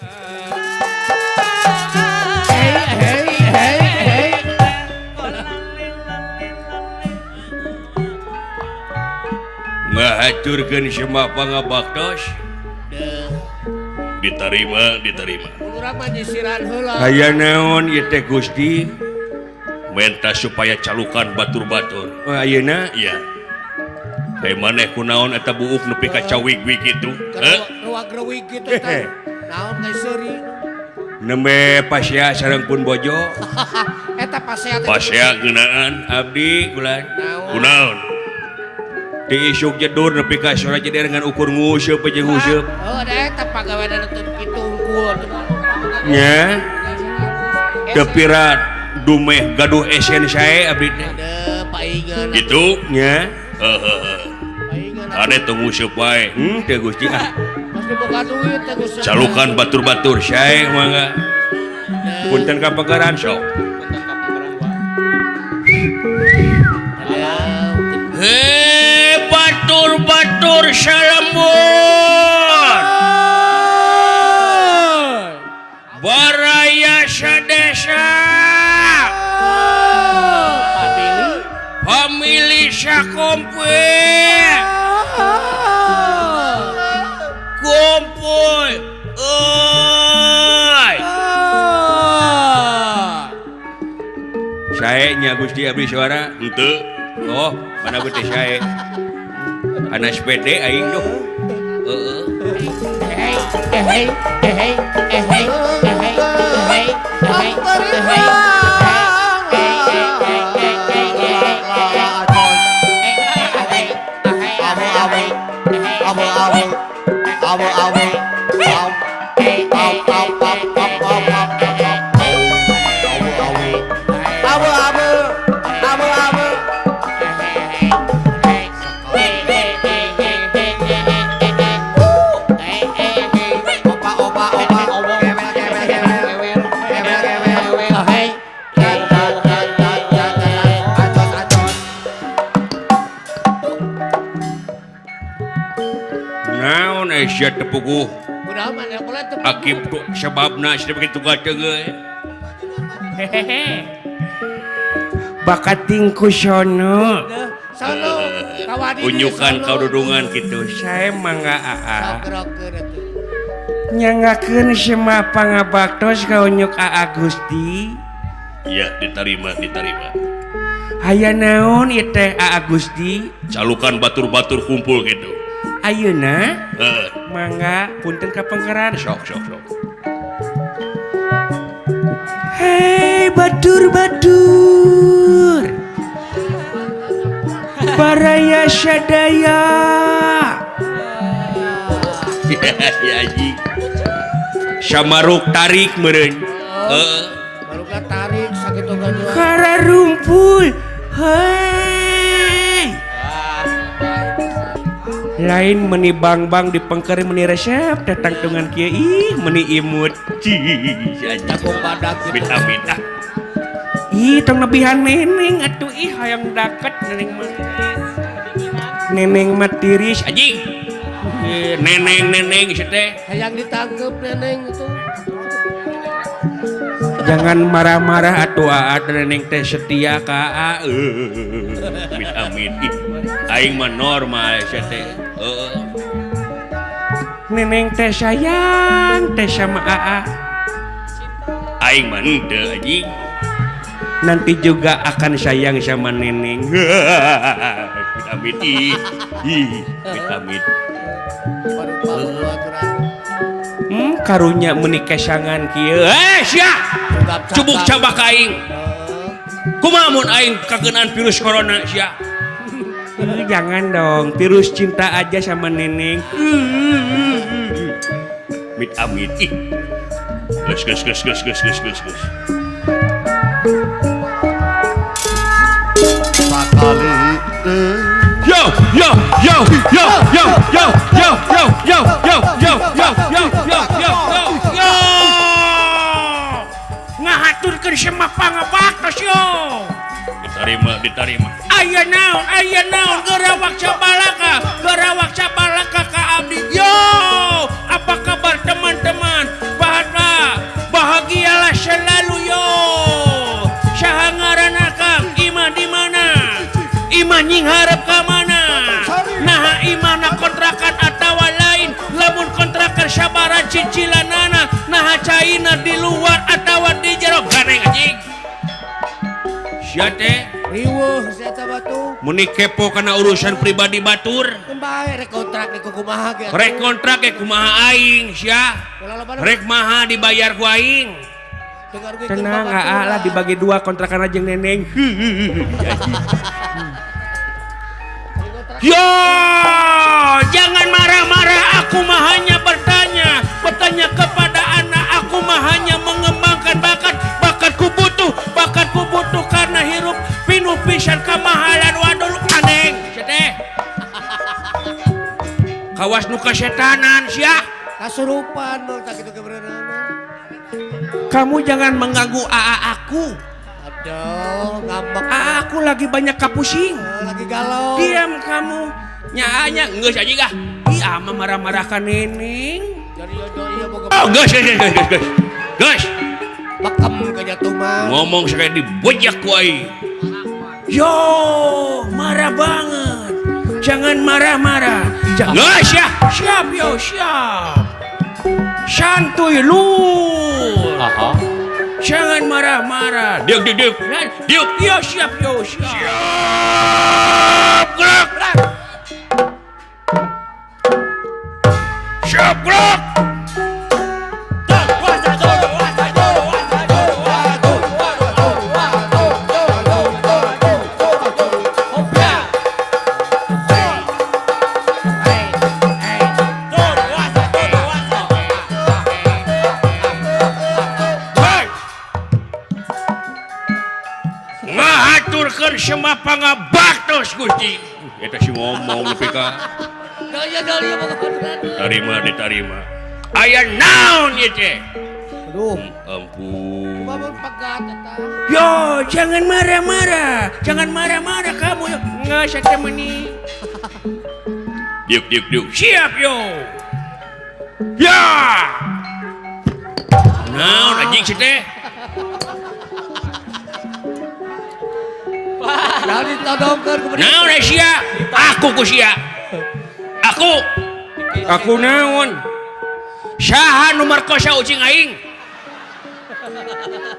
Hey hey hey hey. Ngahaturkeun semua pangabaktos. Diterima, diterima. Urang mah nyisiran heula. Aya naon ieu teh Gusti? Menta supaya calukan batur-batur. Oh, ayeuna? Iya. Hey maneh kunaon eta buuk nepi ka cawig-wig kitu? Heh. Ruwag-ruwig kitu tah. Naon geus seuri? Nembe pasea sareng pun bojo. Eta pasea teh. Pasea geunaan abdi bulan. Kunaon? Di isuk jedur nepi ka sora jeder ngan ukur nguseup jeung nguseup. Oh, da eta pagawean teu kitu unggul. Nya. Teu pira dumeh gaduh esen sae abdi teh. Aduh, paingan. Kitu nya. Heeh. Paingan. Ane teu nguseup wae. Teu Gusti ah. Pas diboga duit teh Gusti. Calukan batur-batur sae mangga. Punten ka pagaran sok. Punten ka pagaran wa. Hei batur-batur salembur. Baraya sadesa. Famili sakompet. Kumpul. Euy. Sae nya Gusti abdi suara henteu. Oh, mana teh sae. Anas PD aing duh. Heeh. Hey hey hey hey hey hey hey hey. Naon sia tepuguh Akib tuh sebabna sia begitu gateung hehehe bakating ku sono unjukan kaududungan kitu sae mangga aa nyangakeun semua pangabaktos ka unyuk aa Gusti. Iya diterima diterima. Aya naon ieu teh aa Gusti? Calukan batur-batur kumpul gitu. Ayeuna mangga punten ka pangkaran sok sok sok. Hei batur-batur baraya sadaya. Ya anjing samaruk tarik meureun. Heeh. Baruka tarik sakitu gajuh. Kararumpul. Hei. Lain meni bang-bang di pengker meni resep datang dengan kieu ih meni imut. Cih Jagung badak gitu. Amit ah. Ih tong lebihan neneng atuh ih hayang daket neneng mah. Neneng mah tiris anjing. Neneng-neneng si teh. Hayang ditangkep neneng itu. Jangan marah-marah atuh aa neneng teh setia ka aa. Amit amit ih. Aing mah normal sia teh. Heeh. Neneng teh sayang teh sama aa. Aing mah henteu anjing. Nanti juga akan sayang sama neneng. Amit amit ih. Ih, amit amit. Karunya meuni kesangan kieu. Eh sia. Cubuk cabak aing. Kumaha mun aing kakeunaan virus corona sia? Jangan dong, virus cinta aja sama neneng. Amit amit ih. Geus geus geus geus geus geus geus geus. Yo yo yo yo yo yo yo yo yo yo yo yo yo yo yo yo yo. Ngahaturkeun semua pangabaktos yo. Diterima diterima. Aya naon gerawak sabalaka, gerawak sabalaka ka abdi. Yo, apa kabar teman-teman? cicilanana naha caina di luar atawa di jero ganeng anjing sia teh riweuh sia teh batu meni kepo kana urusan pribadi batur bae rek kontrak ge kumaha ge rek kontrak ge kumaha aing sia rek maha dibayar ku aing tenang aa lah dibagi dua kontrakan jeung neneng. Yo, jangan marah-marah, aku mah hanya bertanya, bertanya kepada anak, aku mah hanya mengembangkan bakat, bakatku butuh karena hirup pinuh pisan kamahalan wadul aneng, teh. Kawas nu kasetanan sia. Kasurupan mun tak kitu kebenaran. Kamu jangan mengganggu AA aku. Aduh, ngambek. AA aku lagi banyak kapusing. Lagi galau. Diam kamu. Nyaanya geus aja gah. Ih, ama marah-marah ka neneng. Jadi iya boga. Oh, geus geus geus geus. Geus. Bekem ka jatuh mah. Ngomong sekali dibojak ku aing. Yo, marah banget. Jangan marah-marah. Geus ya. Siap yo, siap. Santuy lu. Aha. Jangan marah-marah. Diuk diuk diuk. Diuk. Yo siap yo siap. Siap gerak. Siap gerak. Semua pangabaktos Gusti. Eta si ngomong nepi ka. Diterima, diterima. Aya naon ieu teh? Aduh, ampun. Kumaha pegat eta? Yo, jangan marah-marah. Jangan marah-marah kamu. Geus eta meuni. Diuk diuk diuk. Siap yo. Ya. Naon anjing si teh? Naon sia? Aku ku sia. Aku. Aku naon? Saha nu markosa ucing aing?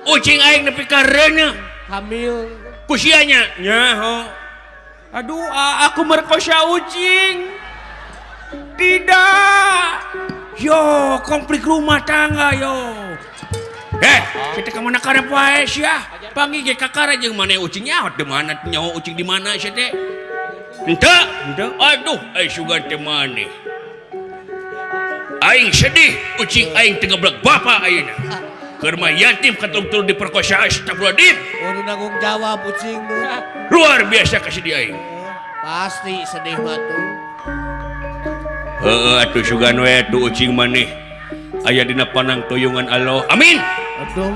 Ucing aing nepi ka reuneuh. Hamil. Ku sia nya? Nyaho. Aduh, aku merkosa ucing. Tidak. Yo, konflik rumah tangga yo. Kita ke mana karep wae sia? Panggih ge kakara jeung maneh ucing nyaho di mana nyaho ucing di mana sia teh? Henteu, henteu. Aduh, ai sugan teh maneh. Aing sedih ucing aing teu ngeblek bapa ayeuna. Keur mah yatim katung-tung diperkosa astagfirullahaladzim. Kudu nanggung jawab ucing mah. Luar biasa kasedih aing. Pasti sedih mah tuh. Heeh atuh sugan we tuh ucing maneh. Aya dina panang toyongan Allah. Amin. Aduh.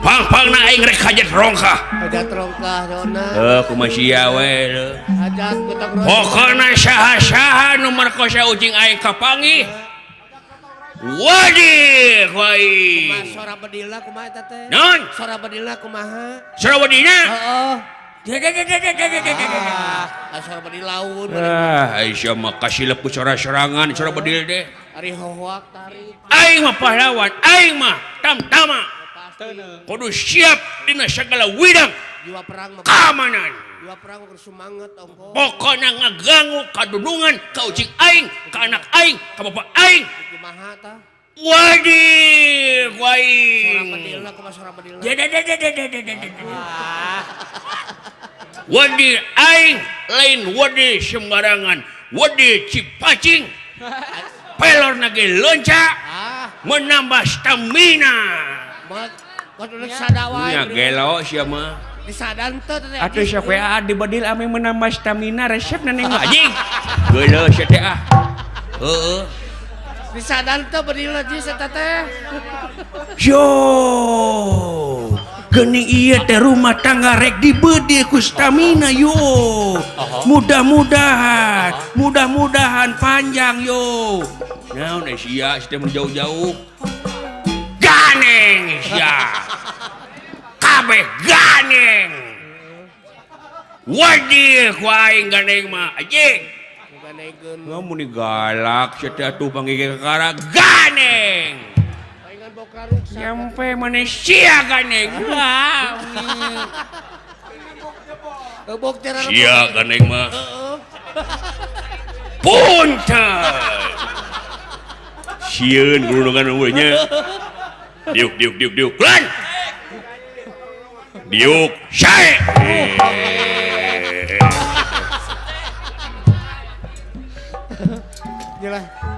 Pang-pangna aing rek hajat rongkah. Hajat rongkah dona. Heuh kumaha sia we. Hajat gotong royong. Pokona saha-saha nu markosa ucing aing kapanggih. Wadih ku aing. Kumaha sora bedilna kumaha eta teh? Naon? Sora bedilna kumaha? Sora bedilna? Heeh. Ah, sora bedil laun. Ah, Aisyah mah kasilep ku sora-sorangan sora bedil teh. Ari hohoak tarik. Aing mah pahlawan, aing mah tamtama. Kudu siap dina segala widang. Jiwa perang mah. Keamanan. Jiwa perang kudu semangat ongko. Pokona ngaganggu kadudungan ka ucing aing, ka anak aing, ka bapak aing. Kumaha tah? Wadih, ku aing. Sora bedilna kumaha sora bedilna? Wadih aing lain wadih sembarangan, wadih cipacing. Pelor nage lonca, menambah stamina. Nya gelo sia mah. Disadan teh teh. Atuh sok we aa dibedil ame menambah stamina resep na neng anjing. Gelo sia teh ah. Heeh. Disadan teh bedilna jeung eta teh. Yo. Geuning ieu teh rumah tangga rek dibedil ku stamina yo. Mudah-mudahan, mudah-mudahan panjang yo. Naon sia sia teh mun jauh-jauh. Ganeng sia. Kabeh ganeng. Wadih ku aing ganeng mah anjing. Diganengkeun. Mun galak sia teh atuh panggil kakara ganeng. Palingan bokra ruksak. Nyampe maneh sia ganeng. Bok teh sia ganeng mah. Punten. Sieun gulungan eueuh nya. Diuk diuk diuk diuk. Lan. Diuk sae.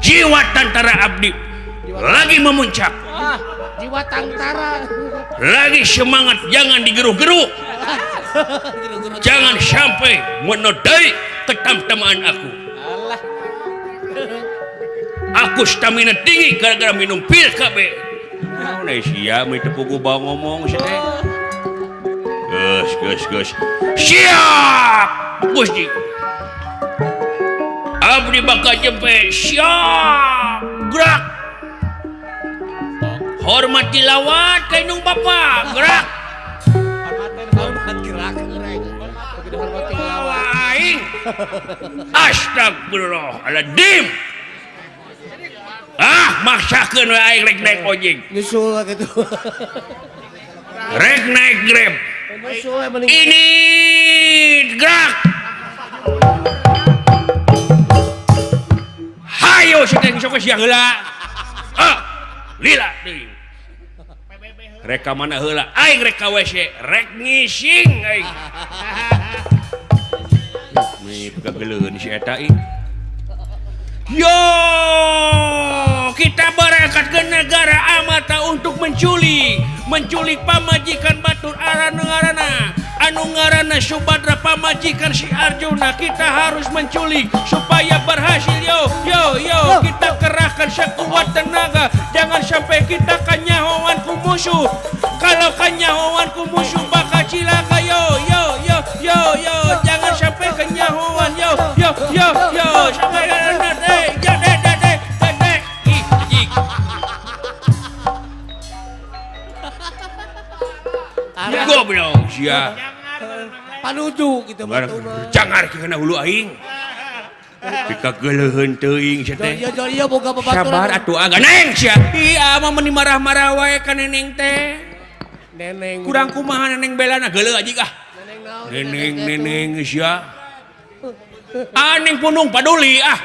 Jiwa tantara abdi lagi memuncak. Jiwa tantara lagi semangat, jangan digeruh-geruh. Jangan sampai menodai ketamtamaan aku. Aku stamina tinggi gara-gara minum pil KB. Naon sia mah teu puguh bawa ngomong sia teh. Geus geus geus. Siap Gusti. Abdi bakal jempe siap gerak. Hormati lawat ka indung bapa gerak. Hormat gerak. Hormati lawat. Aing. Astagfirullahaladzim. Ah, maksakeun we aing rek naik ojek. Nyusul gitu. Rek naik Grab. Nyusul mending. Ini gerak. Hayo sedeng sok sia heula. Ah, lila deui. Rek ka mana heula? Aing rek ka WC, rek ngising aing. Mi kageuleun si eta ih. Yo, kita berangkat ke negara Amata untuk menculik, menculik pamajikan batur arana anu ngaranna Subadra pamajikan si Arjuna. Kita harus menculik supaya berhasil. Yo yo yo, kita kerahkan sekuat tenaga, jangan sampai kita kanyahoan ku musuh. Kalau kanyahoan ku musuh bakal cilaka. Yo yo yo yo yo, jangan sampai kanyahoan. Yo yo yo yo, sampai goblok sia. Panuju gitu mah. Jangar kana hulu aing. Dikageuleuheun teuing sia teh. Ieu boga babaturan. Sabar atuh ah neng sia. Ih mah meuni marah-marah wae ka neneng teh. Neneng. Kurang kumaha neneng belana geuleuh anjing ah. Neneng naon? Neneng neneng sia. Ah neng punung paduli ah.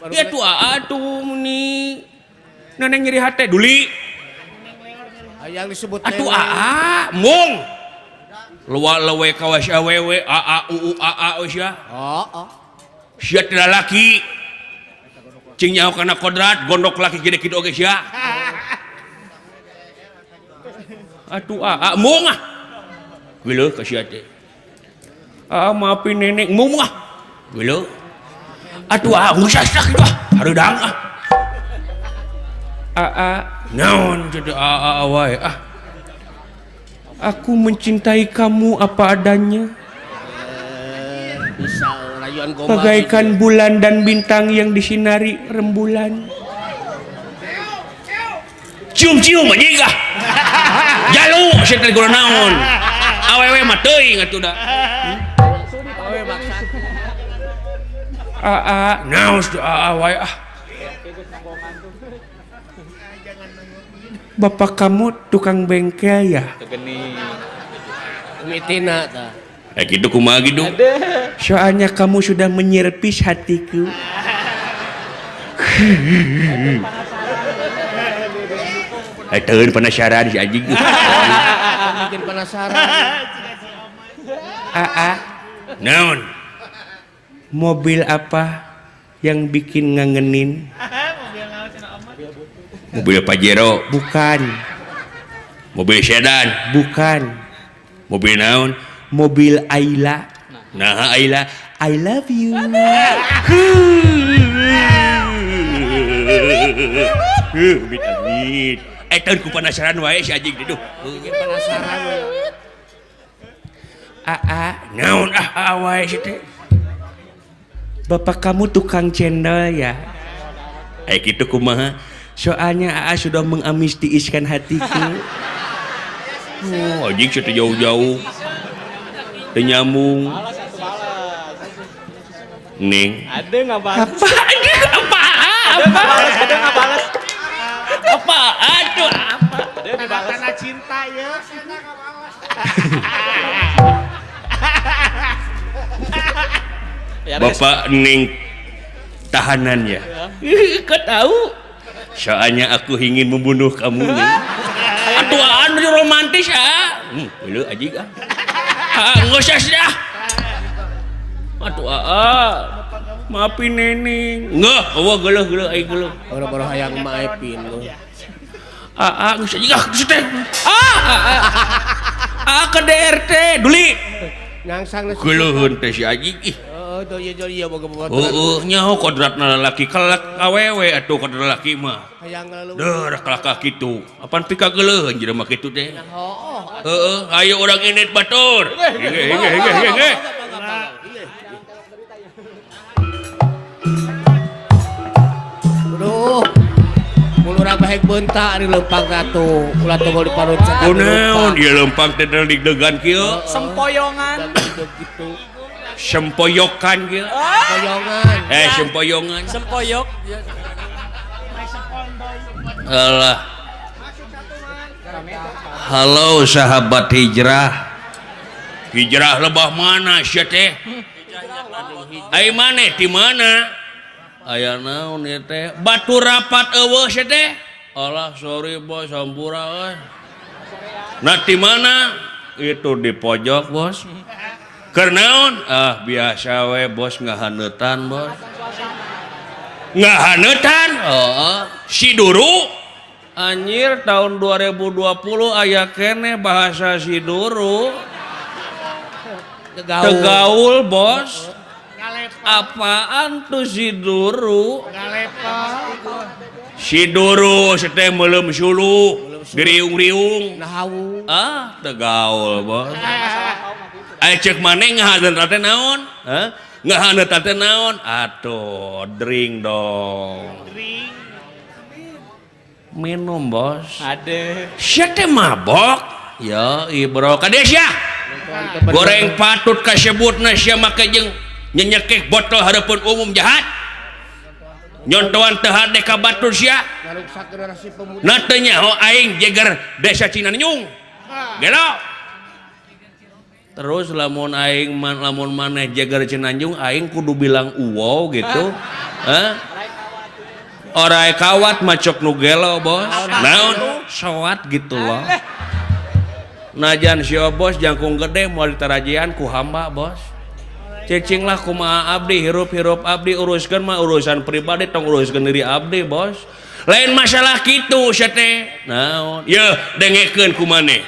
Ieu tuh atuh meuni neneng nyeri hate duli. Yang disebut atuh aa mung luar lewe kawas awewe aa uu aa sia. Heeh. Sia teh lalaki cing nyaho kana kodrat gondok laki gede kitu oge sia. Atuh aa mung ah. Geuleuh ka sia teh. Aa maafin nenek mung ah. Geuleuh. Atuh aa ngusah kitu ah hareudang ah. Aa naon jadi aa wae ah. Aku mencintai kamu apa adanya. Bisa rayuan gombal. Bagaikan bulan dan bintang yang disinari rembulan. Cium-cium anjing ah. Jalu sia teh kudu naon. Awewe mah teuing atuh da. Awewe maksa. Aa naon aa wae ah. Bapak kamu tukang bengkel ya? Mitina ta. Gitu kumaha gitu. Soalnya kamu sudah menyerpis hatiku. Teueun penasaran si anjing. Bikin penasaran. Aa, naon? Mobil apa yang bikin ngangenin? Mobil Pajero. Bukan. Mobil sedan. Bukan. Mobil naon? Mobil Ayla. Nah, Ayla, I love you. Amit. Tahun ku penasaran wae si anjing duh. Bikin penasaran. Aa, naon ah wae si teh. Bapak kamu tukang cendol ya? Kitu kumaha? Soalnya AA sudah mengamistiiskan hatiku. Oh, anjing sudah jauh-jauh. Teu nyambung. Ning. Ada nggak balas? Apa? Apa? Apa? Ada nggak balas? Apa? Aduh, apa? Ada dibalas. Tanda cinta ya. Bapak Ning tahanannya. Kau tahu? Soalnya aku ingin membunuh kamu nih. Atuh anu romantis ah. Geuleuh aji ah. Ah, geus dah. Atuh aa. Maafin Neneng. Ngeuh, eueuh geuleuh geuleuh aing geuleuh. Boro-boro hayang maepin lu. Aa geus aji ah geus teh. Ah, ah ke DRT duli. Ngangsang geuleuheun teh si aji ih. Heeh, doi doi ieu boga boga. Heeh, nyaho kodratna lalaki kalak awewe atuh kodrat lalaki mah. Hayang ngaleluh. Deur kalakah kitu. Apan pika geuleuheun jelema kitu teh. Heeh. Heeh, ayo urang indit batur. Hege hege hege hege. Aduh. Mun urang bahek beunta di leumpang atuh. Ulah tongol di parut cetak. Kunaon ieu leumpang teh deg-degan kieu? Sempoyongan. Gitu. Sempoyokan kieu. Sempoyongan. Sempoyongan. Sempoyok. Alah. Halo sahabat hijrah. Hijrah lebah mana sia teh? Ai maneh di mana? Aya naon ieu teh? Batu rapat eueuh sia teh. Alah sorry bos hampura euy. Nah di mana? Itu di pojok bos. Keur naon? Ah biasa we bos ngahaneutan bos. Ngahaneutan? Heeh. Si Duru anjir tahun 2020 aya keneh bahasa si Duru. Tegaul bos. Apaan tuh si Duru? Si Duru teh meuleum suluh, diriung-riung. Ah, tegaul bos. Aya cek maneh ngahaneut teh naon? Hah? Ngahaneut teh naon? Atuh, drink dong. Drink. Minum bos. Ade. Sia teh mabok. Ya, ibro ka sia. Goreng patut kasebutna sia make jeung nyenyekeh botol hareupeun umum jahat. Nyontoan teu hade ka batur sia. Ngaruksak generasi pemuda. Na teu nyaho aing jeger desa Cinanyung. Gelo. Terus lamun aing lamun maneh jeger Cinanjung aing kudu bilang uwow gitu. Hah? Orai kawat macok nu gelo bos. Naon? Soat gitu loh. Najan si bos jangkung gede moal ditarajian ku hamba bos. Cicing lah kumaha abdi hirup-hirup abdi uruskeun mah urusan pribadi tong uruskeun diri abdi bos. Lain masalah kitu sia teh. Naon? Yeuh dengekeun ku maneh.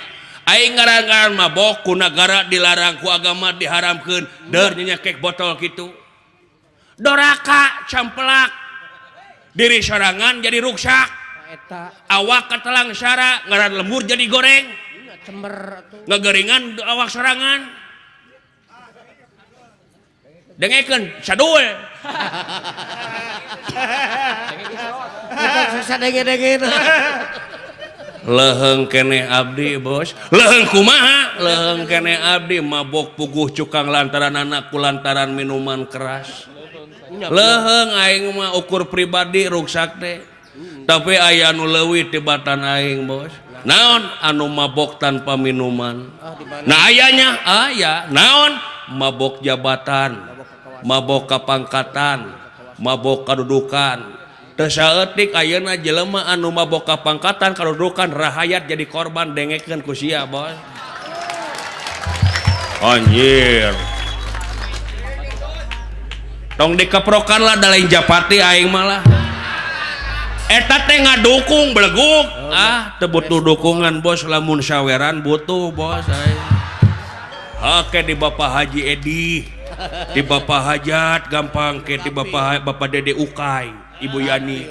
Aing ngaran-ngaran mabok ku nagara dilarang ku agama diharamkeun deur nyenyekek botol kitu. Doraka campelak. Diri sorangan jadi ruksak. Eta awak katelang sara ngaran lembur jadi goreng. Cemer atuh. Ngageringan awak sorangan. Dengekeun sadul. Eta susah denge-dengeun. Leuheung keneh abdi bos. Leuheung kumaha? Leuheung keneh abdi mabok puguh cukang lantaran anak ku lantaran minuman keras. Leuheung aing mah ukur pribadi ruksak teh. Tapi aya anu leuwih tibatan aing bos. Naon anu mabok tanpa minuman? Nah ayanya aya. Naon? Mabok jabatan, mabok kapangkatan, mabok kadudukan. Teu saeutik ayeuna jelema anu mabok kapangkatan kadudukan rahayat jadi korban dengekeun ku sia bos. Anjir. Tong dikeprokan lah da lain japati aing malah. Eta teh ngadukung beleguk. Ah, teu butuh dukungan bos lamun saweran butuh bos aing. Oke di Bapak Haji Edi, di Bapak Hajat gampang ke di Bapak Dede Ukay, Ibu Yani.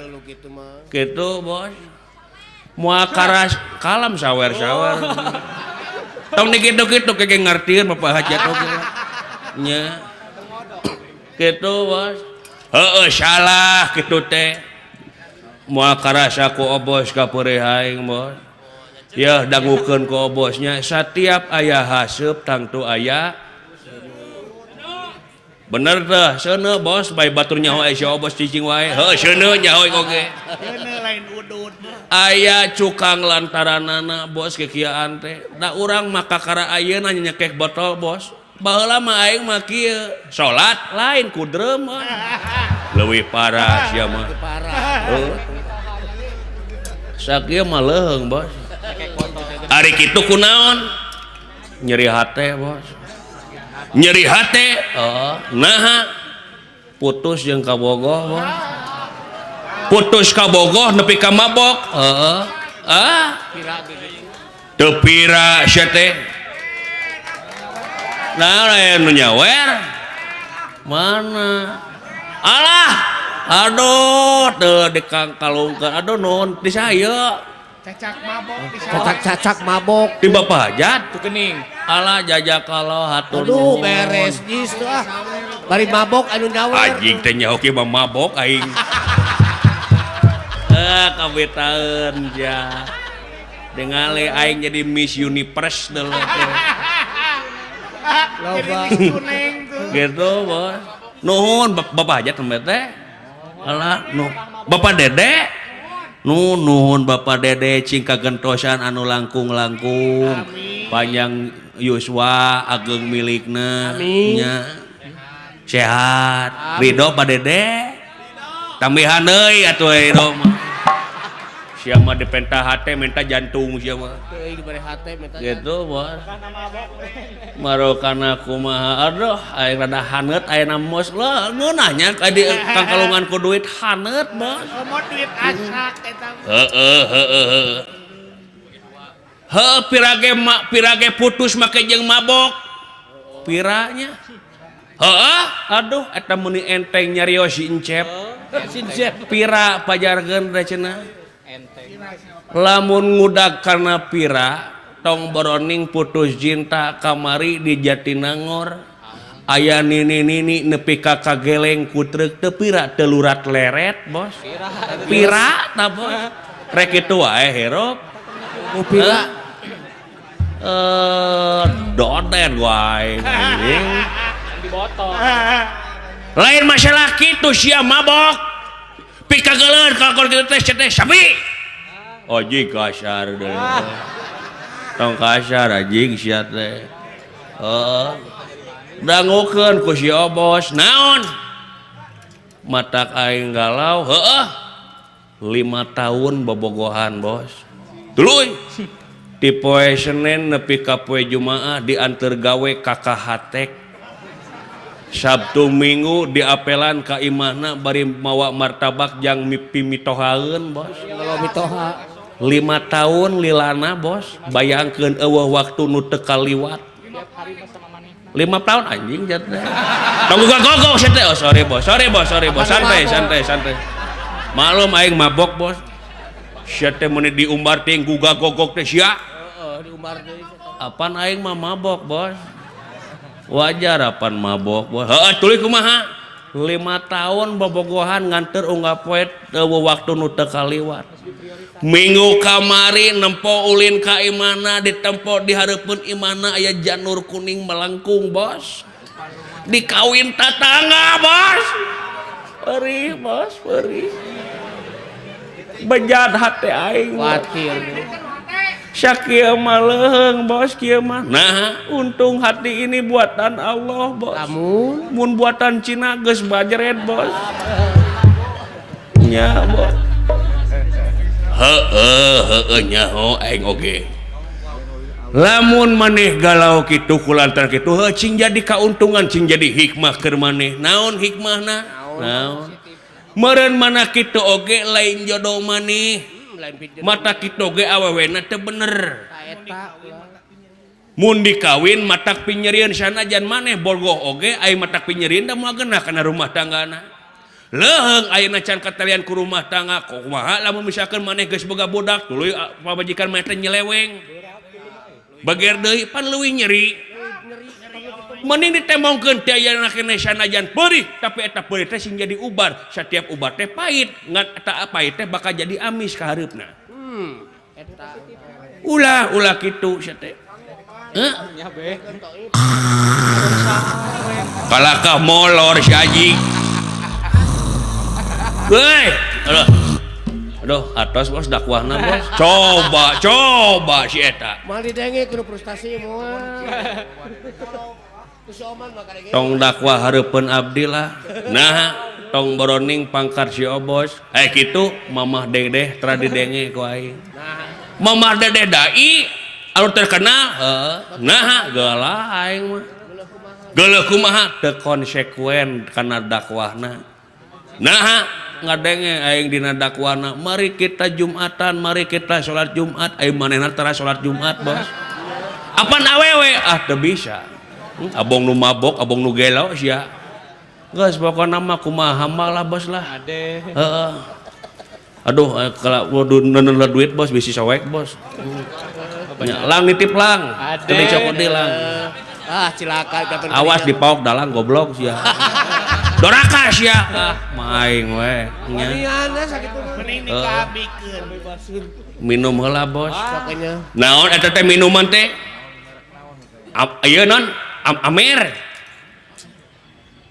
Gitu bos. Moal karas kalam sawer-sawer. Tong dikitu-kitu kege ngartieun Bapak Hajat oge. Nya. Gitu bos. Heeh salah kitu teh. Moal karasa ku obos ka peurih aing bos. Ya dangukeun ku obosnya satiap aya haseup tangtu aya Bener teh, seuneu bos, bae batur nyaho aya si Obos cicing wae. Heuh, seuneu nyaho oge. Seuneu lain udud. Aya cukang lantaranana bos kikiaan teh. Da urang mah kakara ayeuna nyekek botol bos. Baheula mah aing mah kieu, salat lain ku drum. Leuwih parah sia mah. Parah. Heuh. Sakieu mah leuheung bos. Ari kitu kunaon? Nyeri hate bos. Nyeri hate, oh, naha putus jeung kabogoh bos. Putus kabogoh nepi ka mabok, heeh. Ah, teu pira sia teh. Nah, aya nu nyawer. Mana? Alah, aduh, teu dikangkalungkeun. Aduh nuhun di saya. Cacak mabok di sawah. Cacak-cacak mabok. Di Bapak Hajat. Tuh kening. Alah jajak kalau hatur Aduh nuhun. beres jis tuh ah. Bari mabok anu nyawer. Anjing teh nyaho kieu mah mabok aing. Kabetaeun ja. Dengali aing jadi Miss Universe deuleu teh. Jadi Miss Kuneng tuh. Gitu, bos. Nuhun Bapak Hajat tembe teh. Alah, nuh. Bapak Dede. Nu nuhun Bapak Dede cing kagentosan anu langkung-langkung. Panjang yuswa ageng milikna. Amin. Nya. Sehat. Ridho Pak Dede. Tambihan deui atuh ridho mah. Sia mah dipenta hate minta jantung sia mah. Teuing dibere hate minta. Gitu, bos. Marokana kumaha aduh aing rada haneut ayeuna mos lah ngeunahnya ka di kangkalungan ku duit haneut, bos. Komo duit asak eta. Heeh heeh heeh. Heuh pirage ma pirage putus make jeung mabok. Piranya. Heeh, aduh eta meuni enteng nyarios si Encep. Si Encep. Pira pajarkeun teh cenah. Enteng. Lamun ngudag karena pira tong boroning putus cinta kamari di Jatinangor aya nini-nini nepi ka kageleng ku truk teu pira teu lurat leret bos. Pira ta bos. Rek kitu wae hirup. Nu pira. Doden wae anjing. Dibotol. Lain masalah kitu sia mabok. Pikageuleun ka kitu teh teh sapi. Anjing kasar deh. Tong kasar anjing sia teh. Heeh. Dangukeun ku si Obos naon? Matak aing galau, heueuh. 5 tahun bobogohan, Bos. Tuluy. Ti poe Senin nepi ka poe Jumaah dianteur gawe ka Kahatek. Sabtu Minggu diapelan ka imahna bari mawa martabak jang mimpi mitohaeun, Bos. Kalau mitoha 5 tahun lilana, Bos. Bayangkeun eueuh waktu nu teu kaliwat. 5 tahun anjing jat teh. Tong gogok sia teh. Oh sorry bos, sorry bos, sorry bos. Santai, santai, santai. Maklum aing mabok, Bos. Sia teh meuni diumbar ting guga gogok teh sia. Heeh, diumbar deui. Apan aing mah mabok, Bos. Wajar apan mabok, Bos. Heeh, tuluy kumaha? 5 tahun bobogohan nganteur unggal poe eueuh waktu nu teu kaliwat. Minggu kamari nempo ulin ka imana ditempo di hareupeun imana aya janur kuning melengkung, Bos. Dikawin tatangga, Bos. Perih, Bos, perih. Bejat hate aing. Kuatir. Sakieu mah leuheung, Bos, kieu mah. Nah, untung hati ini buatan Allah, Bos. Lamun mun buatan Cina geus bajret, Bos. Nya, Bos. Heeh, heeh nyaho aing oge. Lamun maneh galau kitu kulantaran kitu heuh cing jadi kauntungan, cing jadi hikmah keur maneh. Naon hikmahna? Naon? Meureun mana kitu oge lain jodoh maneh. Mata kitu oge awewena teu bener. Mun dikawin matak pinyerieun sanajan maneh bogoh oge aing matak pinyerieun da moal genah kana rumah tanggana. Leuheung ayeuna can katalian ku rumah tangga kumaha lamun misalkan maneh geus boga budak tuluy pamajikan maneh teh nyeleweng. Bager deui pan leuwih nyeri. Mending ditembongkeun teh ayeuna keneh sanajan peurih tapi eta peurih teh sing jadi ubar. Satiap ubar teh pahit, ngan eta pahit teh bakal jadi amis ka hareupna. Eta. Ulah ulah kitu sia teh. Heh. Kalakah molor si Haji. Hei, aduh. Aduh, atos bos dakwahna bos. Coba, coba si eta. Moal didenge kudu frustasi moal. Tong dakwah hareupeun abdi lah. Nah, tong boroning pangkat si Obos. Eh kitu mamah dedeh tara didenge ku aing. Mamah dedeh dai anu terkenal, heeh. Nah, gelah aing mah. Geuleuh kumaha teu konsekuen kana dakwahna. Nah, ngadenge aing dina dakwahna, mari kita Jumatan, mari kita salat Jumat, aing manehna tara salat Jumat, Bos. Apan awewe? Ah, teu bisa. Abong nu mabok, abong nu gelo sia. Geus pokona mah kumaha mah lah, Bos lah. Heeh. Aduh, kalau waduh neuneuh duit, Bos, bisi soek, Bos. Nya, lang nitip lang. Teu dicokot deui lang. Ah, cilaka dapat. Awas dipaok dalang goblok sia. Doraka sia. Ah, maing we. Nya. Mending dikabikeun. Minum heula, Bos. Pokoknya. Naon eta teh minuman teh? Ieu non Amer.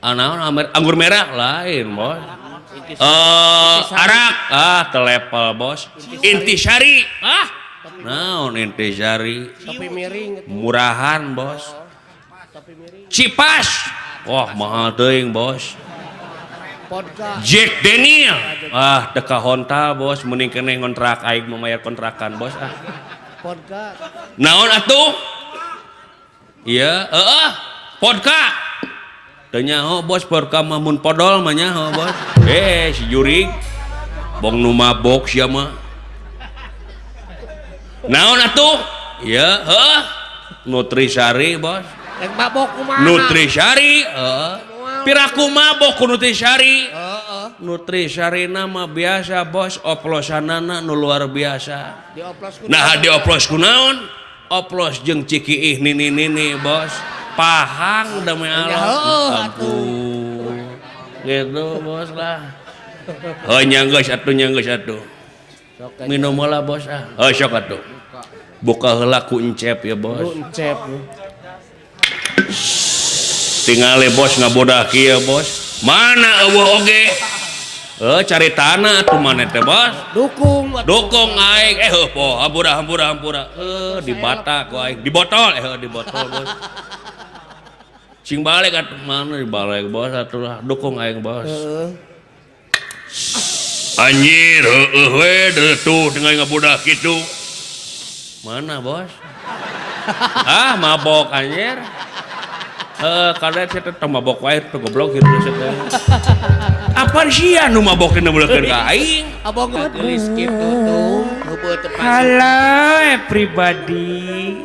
Ah, naon Amer? Anggur merah lain, Bos. Arak. Ah, telepel, Bos. Intisari. Ah. Naon Intisari? Topi miring. Murahan, Bos. Cipas. Wah, mahal teuing, Bos. Vodka. Jack Daniel. Ah, teu kahontal, Bos. Mending keneh ngontrak aing memayar kontrakan, Bos. Ah. Vodka. Naon atuh? Iya, heeh. Vodka. Teu nyaho, Bos, vodka mah mun podol mah nyaho, Bos. Eh, si jurig. Bong nu mabok sia mah. Naon atuh? Iya, heeh. Nutrisari, Bos. Rek mabok kumaha? Nutrisari, heeh. Piraku mabok ku Nutrisari. Heeh. Nutrisari nama biasa, Bos, oplosanana nu luar biasa. Dioplos ku. Nah, dioplos ku naon? Oplos jeung cikiih nini-nini, Bos. Pahang demi Allah. Heeh, Ampun. Gitu, Bos lah. Heuh nya geus atuh, nya geus atuh. Minum heula, Bos ah. Heuh sok atuh. Buka heula ku encep ya, Bos. Ku encep. Tingali bos ngabodah kieu, Bos. Mana eueuh oge? Cari tanah atuh maneh teh, Bos. Dukung. Dukung aing. Heuh poh, hampura hampura hampura. Di bata ku aing. Di botol, di botol, Bos. Cing balik atuh mana dibalik, Bos atuh lah. Dukung aing, Bos. Heeh. Anjir, heueuh we tuh dengan ngabodah kitu. Mana, Bos? Ah, mabok anjir. Kada saya teh mabok wae teh goblok kitu saya teh. Apaan sia nu mabok teh neuleukeun ka aing? Abong gelis kitu tuh, heubeut teu pasuk. Halo everybody.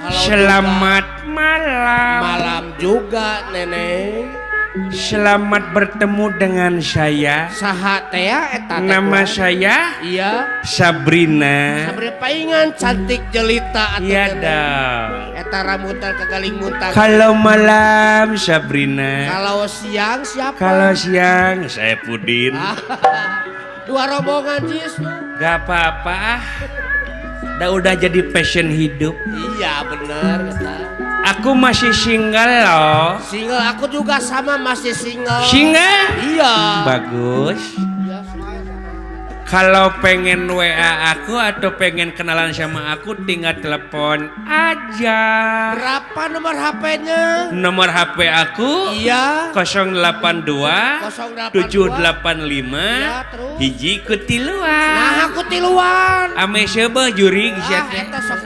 Halo, Selamat malam. Malam juga, Nenek. Selamat bertemu dengan saya. Saha teh ya eta teh? Nama saya Iya. Sabrina. Sabrina paingan cantik jelita atuh. Iya Nenek. dong. Eta rambutan kagaling muntang. Kalau malam Sabrina. Kalau siang siapa? Kalau siang saya Pudin. Dua rombongan Jis. Gak apa-apa. Dah udah jadi passion hidup. Iya bener eta. Aku masih single loh. Single, aku juga sama masih single. Single? Iya. Bagus. Iya. Kalau pengen WA aku atau pengen kenalan sama aku tinggal telepon aja. Berapa nomor HP-nya? Nomor HP aku Iya. 082 082 785 Iya, terus? hiji kutiluan. Nah, aku tiluan. Ame seubeuh jurig sia Ah, teh. eta sok.